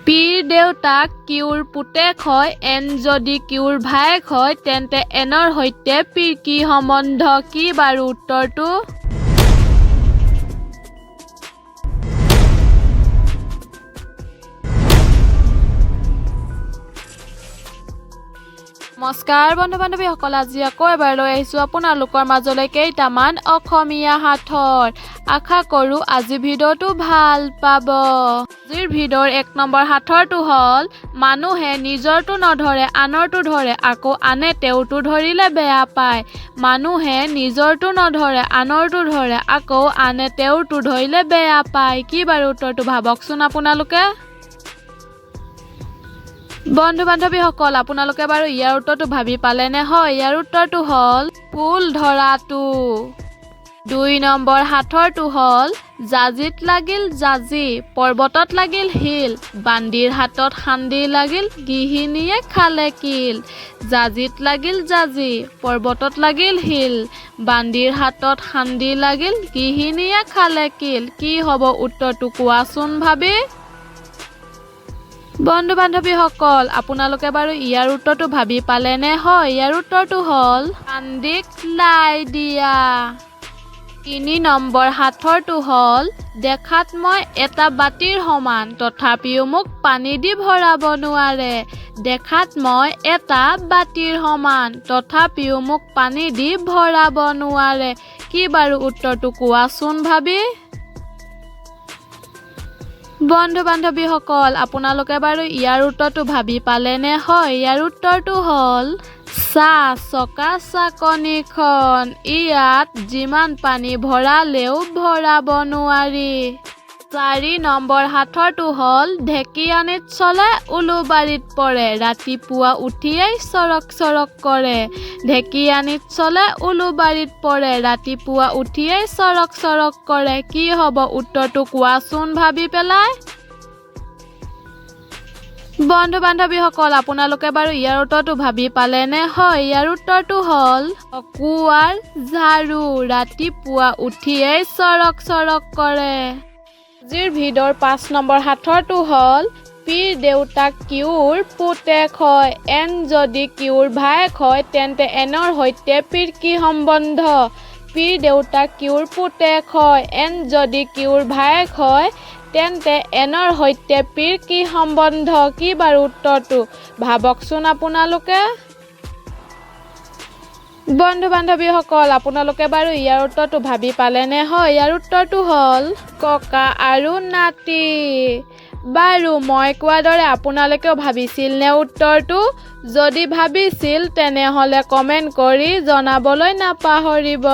পিৰ দেউতাক কিউৰ পুতেক হয়, এন যদি কিউৰ ভায়েক হয়, তেন্তে এনৰ সৈতে পিৰ কি সম্বন্ধ? কি বাৰু উত্তৰটো? নমস্কাৰ বন্ধু বান্ধৱীসকল, আজি আকৌ এবাৰ লৈ আহিছোঁ আপোনালোকৰ মাজলৈ কেইটামান অসমীয়া সাঁথৰ। আশা কৰোঁ আজি ভিডিঅ'টো ভাল পাব। আজিৰ ভিডিঅ'ৰ 1 নম্বৰ সাঁথৰটো হ'ল, মানুহে নিজৰটো নধৰে আনৰটো ধৰে, আকৌ আনে তেওঁৰটো ধৰিলে বেয়া পায়। মানুহে নিজৰটো নধৰে আনৰটো ধৰে, আকৌ আনে তেওঁৰটো ধৰিলে বেয়া পায়। কি বাৰু উত্তৰটো ভাবকচোন আপোনালোকে। বন্ধু বান্ধৱীসকল, আপোনালোকে বাৰু ইয়াৰ উত্তৰটো ভাবি পালেনে? হয়, ইয়াৰ উত্তৰটো হ'ল ফুল ধৰাটো। 2 নম্বৰ সাঁথৰটো হ'ল, জাজিত লাগিল জাজি, পৰ্বতত লাগিল শিল, বান্দিৰ হাতত সান্দি লাগিল, গৃহিণীয়ে খালে কিল। জাজিত লাগিল জাজি, পৰ্বতত লাগিল শিল, বান্দিৰ হাতত সান্দি লাগিল, গৃহিণীয়ে খালে কিল। কি হ'ব উত্তৰটো কোৱাচোন ভাবি। বন্ধু বান্ধৱীসকল, আপোনালোকে বাৰু ইয়াৰ উত্তৰটো ভাবি পালেনে? হয়, ইয়াৰ উত্তৰটো হ'ল কান্দিক লাই দিয়া। 3 নম্বৰ সাঁথৰটো হ'ল, দেখাত মই এটা বাতিৰ সমান, তথাপিও মোক পানী দি ভৰাব নোৱাৰে। দেখাত মই এটা বাতিৰ সমান, তথাপিও মোক পানী দি ভৰাব নোৱাৰে। কি বাৰু উত্তৰটো কোৱাচোন ভাবি। বন্ধু বান্ধৱীসকল, আপোনালোকে বাৰু ইয়াৰ উত্তৰটো ভাবি পালেনে? হয়, ইয়াৰ উত্তৰটো হ'ল চাহ চকা চাকনিখন। ইয়াত যিমান পানী ভৰালেও ভৰাব নোৱাৰি। 4 নম্বৰ সাঁথৰটো হ'ল, ঢেকীয়ানিত চলে উলুবাৰীত পৰে, ৰাতিপুৱা উঠিয়েই চৰক চৰক কৰে। ঢেকীয়ানিত চলে উলুবাৰীত পৰে, ৰাতিপুৱা উঠিয়েই চৰক চৰক কৰে। কি হ'ব উত্তৰটো কোৱাচোন ভাবি পেলাই। বন্ধু বান্ধৱীসকল, আপোনালোকে বাৰু ইয়াৰ উত্তৰটো ভাবি পালেনে? হয়, ইয়াৰ উত্তৰটো হ'ল অকুৱাৰ ঝাৰু, ৰাতিপুৱা উঠিয়েই চৰক চৰক কৰে। আজিৰ ভিডিঅ'ৰ 5 নম্বৰ সাঁথৰটো হ'ল, পিৰ দেউতাক কিউৰ পুতেক হয়, এন যদি কিউৰ ভায়েক হয়, তেন্তে এনৰ সৈতে পিৰ কি সম্বন্ধ? পিৰ দেউতাক কিউৰ পুতেক হয়, এন যদি কিউৰ ভায়েক হয়, তেন্তে এনৰ সৈতে পিৰ কি সম্বন্ধ? কি বাৰু উত্তৰটো ভাবকচোন আপোনালোকে। বন্ধু বান্ধৱীসকল, আপোনালোকে বাৰু ইয়াৰ উত্তৰটো ভাবি পালেনে? হয়, ইয়াৰ উত্তৰটো হ'ল ককা আৰু নাতি। বাৰু মই কোৱাৰ দৰে আপোনালোকেও ভাবিছিলনে উত্তৰটো? যদি ভাবিছিল তেনেহ'লে কমেণ্ট কৰি জনাবলৈ নাপাহৰিব।